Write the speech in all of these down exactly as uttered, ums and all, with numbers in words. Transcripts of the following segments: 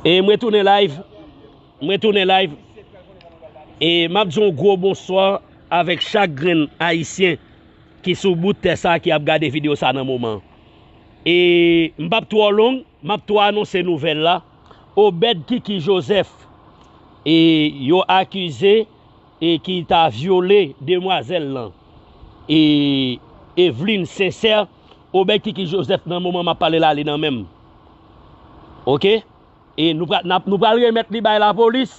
E m retounen live. M retounen live. E m ap di yon gwo bonswa avèk chak grenn Ayisyen ki sou bout tè sa ki ap gade videyo sa nan moman. E m p ap twò long, m ap twò anonse nouvèl la. Obed Kiki Joseph, e yo akize e ki ta vyole demwazèl lan, e Eveline Sincère, Obed Kiki Joseph nan moman m ap pale la, li nan men m. Oke? E nou pral, n ap, nou pral remèt li bay lapolis,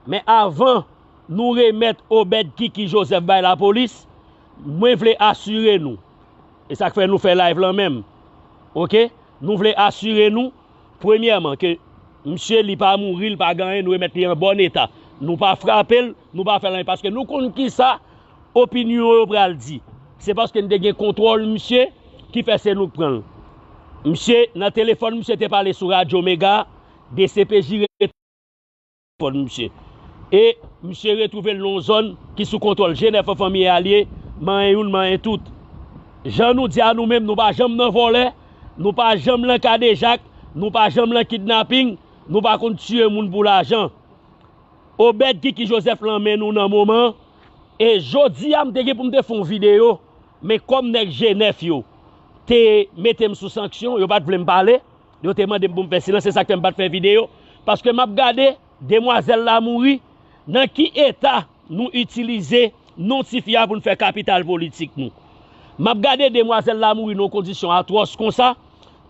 men avan nou remèt Obed Kiki Joseph bay lapolis, mwen vle asire nou, e sa k fè nou fè live lan menm, oke? Nou vle asire nou, premyèman, ke misye li pa mouri, li pa gen anyen, nou remèt li an bòn eta. Nou pa frape l, nou pa fè l anyen, paske nou konn kisa opinyon yo pral di. Se paske n te gen kontwòl misye ki fè se nou k pran l. Misye, nan telefòn, misye te pale sou Radyo Mega, D C P J telefòn misye. E misye retwouve l nan yon zòn ki sou kontwòl G nèf an fanmi e alye, manyen youn, manyen tout. Jan nou di a nou menm, nou pa janm nan vòlè, nou pa janm nan kadejak, nou pa janm nan kidnaping, nou pa konn tiye moun pou lajan. Obed Kiki Joseph lan men nou nan moman an. E jodi a, m te gen pou m te fè yon videyo, men kòm nèg G nèf yo te mete m sou sanksyon, yo pa t vle m pale, yo te mande m pou m fè silans, se sa k fè m pa t fè videyo. Paske m ap gade, demwazèl la mouri, nan ki eta nou itilize non tifi a pou n fè kapital politik nou. M ap gade demwazèl la mouri nan yon kondisyon atwòs konsa,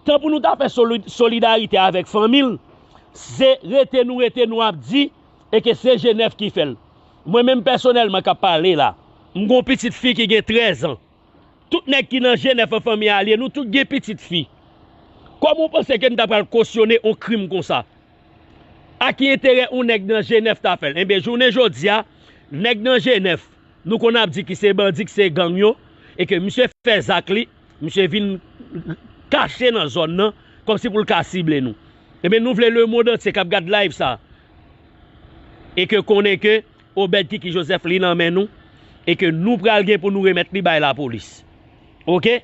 tan pou nou ta fè soli-, solidarite avèk fanmi l, se rete nou rete nou ap di, e ke se G nèf ki fè l. Mwen menm pèsonèlman k ap pale la, m gon pitit fi ki gen trèz an. Tout nèg ki nan G nèf an fanmi alye, nou tout gen pitit fi. Kòman w panse ke n ta pral kosyone yon krim konsa? A ki enterè yon nèg nan G nèf ta fè l? Enben, jounen jodi a, nèg nan G nèf, nou konn ap di ki se bandi, ki se gang yo, e ke misye fè zak li, misye vin kache nan zòn nan, kòmsi pou l ka sible nou. Enben, nou vle lemonn antye k ap gad live sa, e ke konnen ke Obed Kiki Joseph li nan men nou, e ke nou pral gen pou nou remèt li bay lapolis. Oke?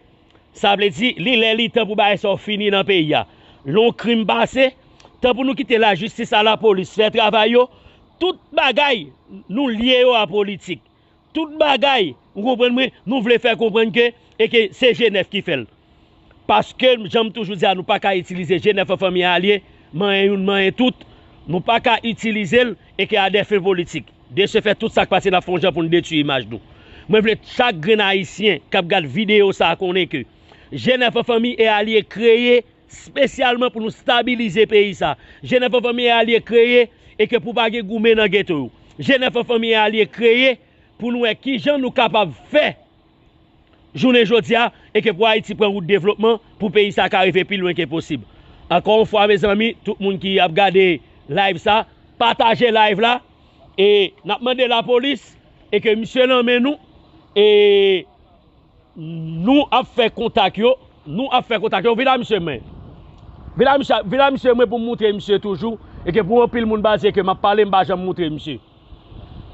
Sa vle di, li lè li tan pou bagay sa yo fini nan peyi a. Lè yon krim pase, tan pou nou kite lajistis a lapolis fè travay yo, tout bagay nou lye yo a politik. Tout bagay, ou konprann mwen, nou vle fè konprann ke, e ke se G nèf ki fè l. Paske, jan m toujou di a, nou pa ka itilize G nèf an fanmi alye, manyen youn, manyen tout. Nou pa ka itilize l, e ke a dè fen politik. De se fè, tout sa k pase, n ap fè yon jan pou n detwi imaj nou. Mwen vle chak grenn Ayisyen k ap gad videyo sa a konnen ke G nèf an fanmi e alye kreye espesyalman pou nou stabilize peyi sa. G nèf an fanmi e alye kreye, e ke pou pa gen goumen nan geto yo. G nèf an fanmi e alye kreye pou nou wè kijan nou kapab fè jounen jodi a, e ke pou Ayiti pran wout devlopman, pou peyi sa ka rive pi lwen ke posib. Ankò yon fwa, mezanmi, tout moun ki ap gade live sa, pataje live la, e n ap mande lapolis, e ke misye nan men nou, e nou ap fè kontak yo, nou ap fè kontak yo, vin a misye mwen. Vin a misye, vin a misye mwen pou m moutre misye toujou, e ke pou anpil moun baze ke m ap pale, m pa janm moutre misye.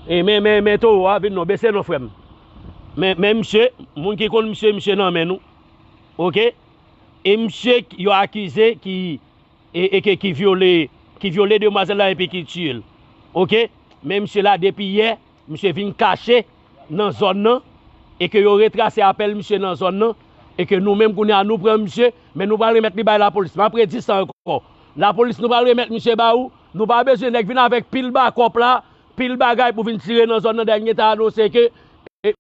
E men, men, men towo a, vin non, bese non, frè m. Men, men misye, moun ki konn misye, misye nan men nou. Oke? E misye k-, yo akize ki, e, e ke, ki vyole, ki vyole demwazèl la epi ki tiye l. Oke? Men misye la, depi yè, misye vin kache nan zòn nan, e ke yo retrase apèl misye nan zòn nan, e ke nou menm kounye a nou pran misye, men nou pral remèt li bay lapolis. M ap redi sa ankò. Lapolis, nou pral remèt misye ba ou. Nou pa bezwen nèg vin avèk pil bakòp la, pil bagay pou vin tire nan zòn nan, dènye ta anonse ke, e,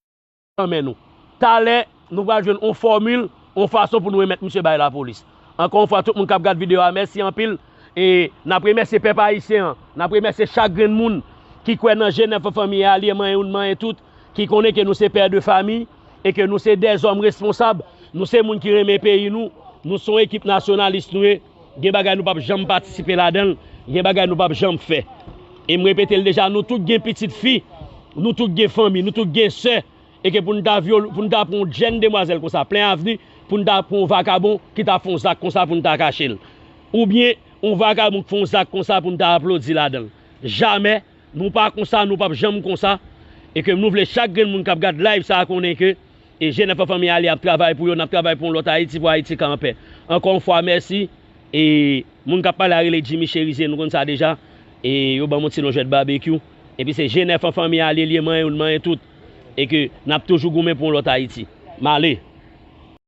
nan men nou. Talè, nou pral jwenn yon fòmil, yon fason pou nou remèt misye bay lapolis. Ankò yon fwa, tout moun k ap gad videyo a, mèsi anpil. E n ap remèsye pèp ayisyen an, n ap remèsye chak grenn moun ki kwè nan G nèf an fanmi e alye, manyen youn, manyen tout, ki konnen ke nou se pè de fami, e ke nou se dèzòm responsab, nou se moun ki renmen peyi nou, nou se yon ekip nasyonalis nou ye, gen bagay nou p ap janm patisipe ladan l, gen bagay nou p ap janm fè. E m repete l deja, nou tout gen pitit fi, nou tout gen fanmi, nou tout gen sè, e ke pou n ta vyole, pou n ta pran yon jèn demwazèl konsa, plen avni, pou n ta pran yon vakabon ki ta fè yon zak konsa pou n ta kache l. Oubyen, yon vakabon k fè yon zak konsa pou n ta aplodi ladan l. Jamè, nou pa konsa, nou p ap janm konsa, e ke nou vle chak grenn moun k ap gad live sa a konnen ke, e G nèf an fanmi alye ap travay pou yo, n ap travay pou yon lòt Ayiti, pou Ayiti ka anpè. Ankò yon fwa, mèsi. E moun k ap pale a rele Jimmy Cherizier, nou konn sa deja. E yo ban m yon ti non jwèt babekyou. Epi se G nèf an fanmi a li ye, li ye manyen youn, manyen tout. E ke n ap toujou goumen pou yon lòt Ayiti. M ale.